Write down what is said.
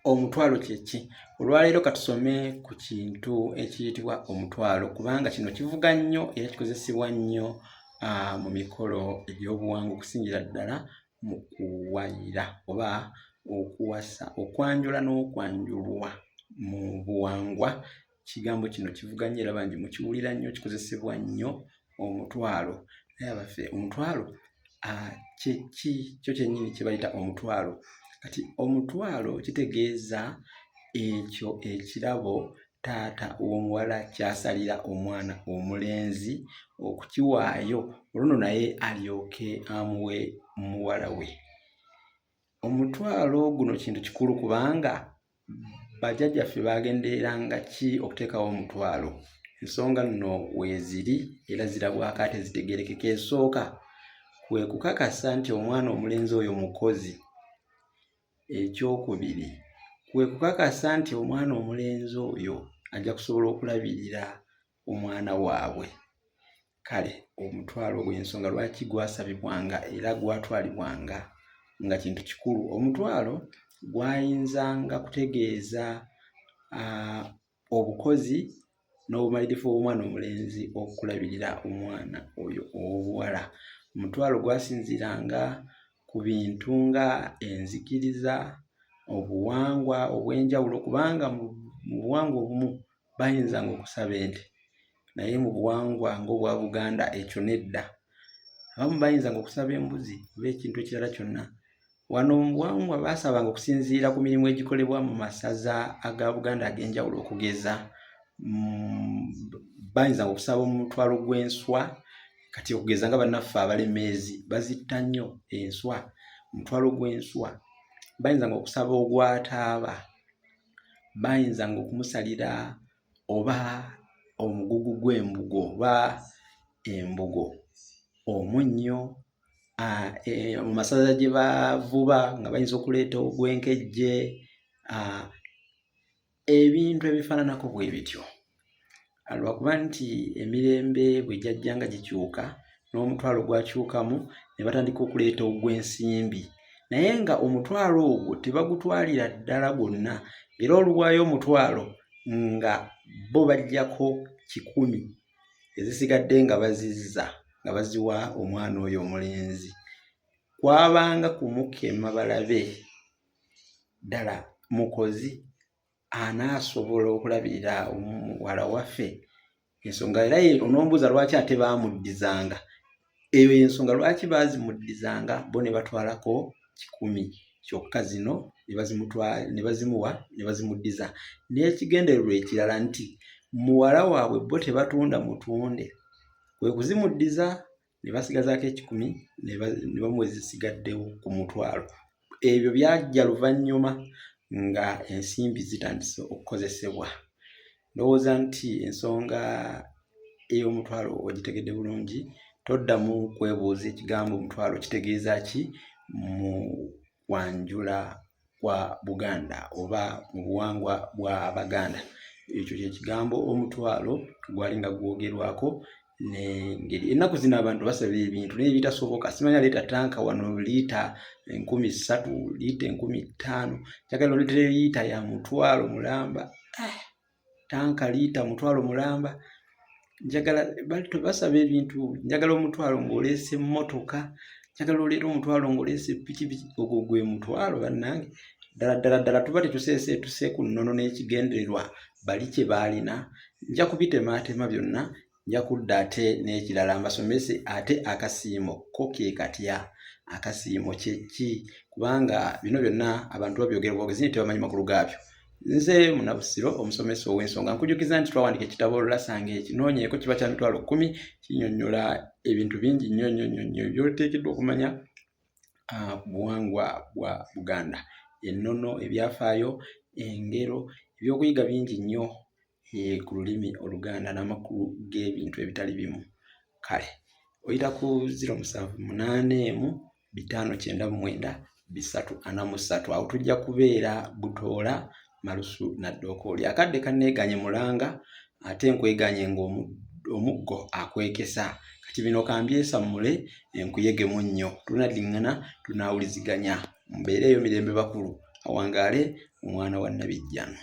Omutwalo kye ki? Olwaleero katusome ku kintu ekiyitibwa omutwalo kubanga kino kivuga nnyo era kikozesebwa nnyo mu mikolo egy'obuwangwa okusingira ddala mu kuwayira oba okuwasa, okwanjula n'okwanjulwa mu buwangwa. Ekigambo kino kivuga nnyo era bangi mukiwulira nnyo, kikozesebwa nnyo omutwalo. Naye abaffe omutwalo kye ki kyo kyennyini kye bayita omutwalo? Kati omutwalo kitegeeza ekyo ekirabo taata w'omuwala ky'asalira omwana omulenzi okukiwaayo olwo nno naye alyoke amuwe muwala we. Omutwalo guno kintu kikulu kubanga Bajjajjaffe baagendereranga ki okuteekawo omutwalo? Ensonga nno weeziri era zirabwako ate zitegeerekeka. Esooka kwe kukakasa nti omwana omulenzi oyo mukozi. Ekyokubiri kwe kukakasa nti omwana omulenzi oyo ajja kusobola okulabirira omwana waabwe. Kale omutwalo ogwo y'ensonga lwaki gwasabibwanga era gwatwalibwanga nga kintu kikulu. Omutwalo gwayinzanga kutegeeza obukozi n'obumalirivu bw'omwana omulenzi okulabirira omwana oyo ow'obuwala. Omutwalo gwasinziiranga ku bintu nga enzikiriza, obuwangwa obw'enjawulo kubanga mu buwangwa obumu bayinzanga okusaba ente naye mu buwangwa ng'obwa Buganda ekyo nedda. Abamu bayinzanga okusaba embuzi oba ekintu ekirala kyonna. Wano mu buwangwa baasabanga okusinziira ku mirimu egikolebwa mu masaza aga Buganda ag'enjawulo okugeza bayinzanga okusaba omutwalo gw'enswa kati okugeza nga bannaffe Abalemeezi bazitta nnyo enswa, omutwalo gw'enswa. Bayinzanga okusaba ogwa taaba. Baayinzanga okumusalira oba omugugu gw'embugo oba embugo, omunnyo, mu masaza gye bavuba nga bayinza okuleeta ogw'enkejje, ebintu ebifaananako bwe bityo. Lwakuba nti emirembe bwe gyajjanga gikyuka n'omutwalo gwakyukamu ne batandika okuleeta ogw'ensimbi naye nga omutwalo ogwo tebagutwalira ddala gwonna era oluwaayo omutwalo nga bo baggyako 100 ezisigadde nga bazizza nga baziwa omwana oyo omulenzi. Kwabanga kumukema balabe ddala mukozi anaasobola okulabirira omuwala waffe ensonga era onombuuza lwaki ate baamuddizanga eyo ensonga lwaki baazimuddizanga bo ne batwalako 100 kyokka zino ne bazimuwa ne bazimuddiza n'ekigendererwa ekirala nti muwala waabwe bo tebatunda mutunde kwe kuzimuddiza ne basigazaako 100 ne bamuwa ezisigaddewo ku mutwalo. Ebyo byajja luvannyuma nga ensimbi zitandise okukozesebwa. Ndowooza nti ensonga ey'omutwalo ogitegedde bulungi, toddamu kwebuuza ekigambo omutwalo kitegeeza ki mu kwanjula kwa Buganda oba mu buwangwa bw'Abaganda. Ekyo kye kigambo omutwalo gwali nga gwogerwako n'engeri. Ennaku zino abantu basaba ebintu naye ebitasoboka. Simanya leeta tanka wano liita 3000, liita 5000, njagala ondeetere liita ya mutwalo mulamba. Eh! Tanka liita mutwalo mulamba njagala basaba ebintu njagala omutwalo ng'oleese mmotoka njagala oleete omutwalo ng'oleese pikipiki ogwo gwe mutwalo bannange ddala ddala ddala tuba tetuseeseetuse ku nnono n'ekigendererwa bali kye baalina nja kubitemaatema byonna Nja kudda ate n'ekirala mbasomese ate akasiimo ko ke katya? Akasiimo kye ki? Kubanga bino byonna abantu babyogera bwogezi naye tebamanyi makulu gaabyo. Nze Munabusiro omusomesa ow'ensonga nkujukiza nti twawandiika ekitabo Olulasanga ekinoonyeeko kiba kya 100,000 kinnyonnyola ebintu bingi nnyo nnyo nnyo nnyo by'oteekeddwa okumanya ku buwangwa bwa Buganda, ennono, ebyafaayo, engero, ebyokuyiga bingi nnyo ku lulimi Oluganda n'amakulu g'ebintu ebitali bimu. Kale oyita ku 0781 599 343 awo tujja kubeera Butoola Malusu na Ddookooli. Akadde kanneeganye mulanga ate nkweganye ng'omuggo akwekesa. Kati bino kambyesammule enkuyege munnyo. Tunaddiŋŋana tunaawuliziganya. Mubeereeyo mirembe bakulu. Awangaale omwana wa Nabijjano.